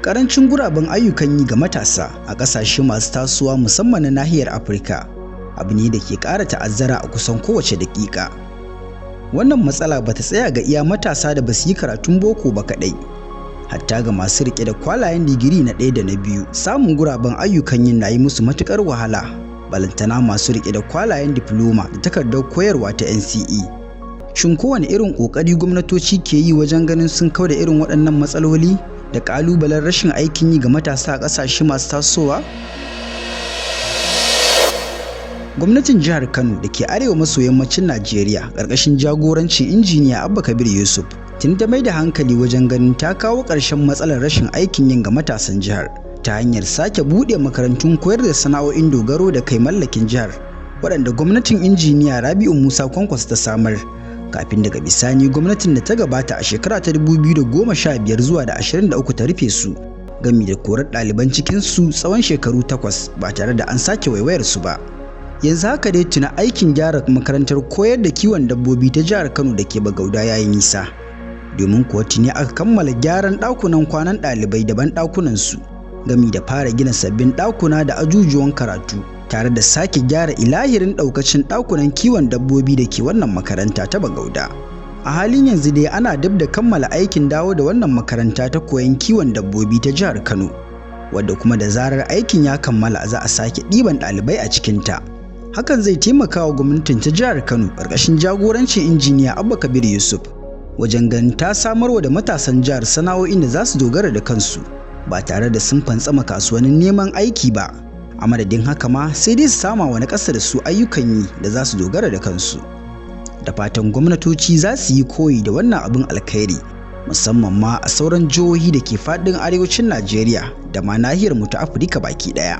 Ƙarancin guraben ayyukan yi ga matasa a ƙasashe masu tasowa, musamman na nahiyar Afirka, abu ne da ke ƙara ta'azzara a kusan kowace daƙiƙa. Wannan matsala ba ta tsaya ga iya matasa da ba su yi karatun boko ba kaɗai. Hatta ga masu riƙe da kwalayen digiri na ɗaya da na biyu, samun guraben ayyukan yin na yi musu matuƙar wahala, balantana masu riƙe da kwalayen difloma da takardar koyarwa ta NCE. Shin kowane irin ƙoƙari gwamnatoci ke yi wajen ganin sun kauda irin waɗannan matsaloli da ƙalubalen rashin aikin yi ga matasa a ƙasashe masu tasowa? Gwamnatin jihar Kano da ke arewa maso yammacin Najeriya, ƙarƙashin jagorancin Injiniya Abba Kabir Yusuf, tun ta mai da hankali wajen ganin ta kawo ƙarshen matsalar rashin aikin yin ga matasan jihar ta hanyar sake buɗe makarantun koyar da sana'o'in dogaro da kai mallakin jihar, waɗanda gwamnatin Injiniya Rabi'u Musa Kwankwaso ta samar, kafin daga bisani gwamnatin da ta gabata a shekara ta 2015 zuwa da 23 ta rufe su, gami da korar ɗaliban cikinsu tsawon shekaru 8 ba tare da an sake waiwayar su ba. Yanzu haka dai tuna aikin gyara makarantar koyar da kiwon dabbobi ta jihar Kano da ke Bagauda ya yi nisa, domin kuwa tuni aka kammala gyaran ɗakunan kwanan ɗalibai daban ɗakunansu, gami da fara gina sabbin ɗakuna da ajujuwan karatu, tare da sake gyara ilahirin ɗaukacin ɗakunan kiwon dabbobi da ke wannan makaranta ta Bagauda. A halin yanzu dai ana dab da kammala aikin dawo da wannan makaranta ta koyon kiwon dabbobi ta jihar Kano, wadda kuma da zarar aikin ya kammala za a sake ɗiban ɗalibai a cikinta. Hakan zai taimaka wa gwamnatin ta jihar Kano ƙarƙashin jagorancin Injiniya Abba Kabir Yusuf wajen ganin ta samarwa da matasan jihar sana'o'in da za su dogara da kansu ba tare da sun fantsama kasuwannin neman aiki ba. A madadin haka ma sai dai su sama wa na ƙasa da su ayyukan yi da za su dogara da kansu. Da fatan gwamnatoci za su yi koyi da wannan abin alkhairi, musamman ma a sauran jihohi da ke faɗin arewacin Najeriya da ma nahiyar mu ta Afirka baki ɗaya.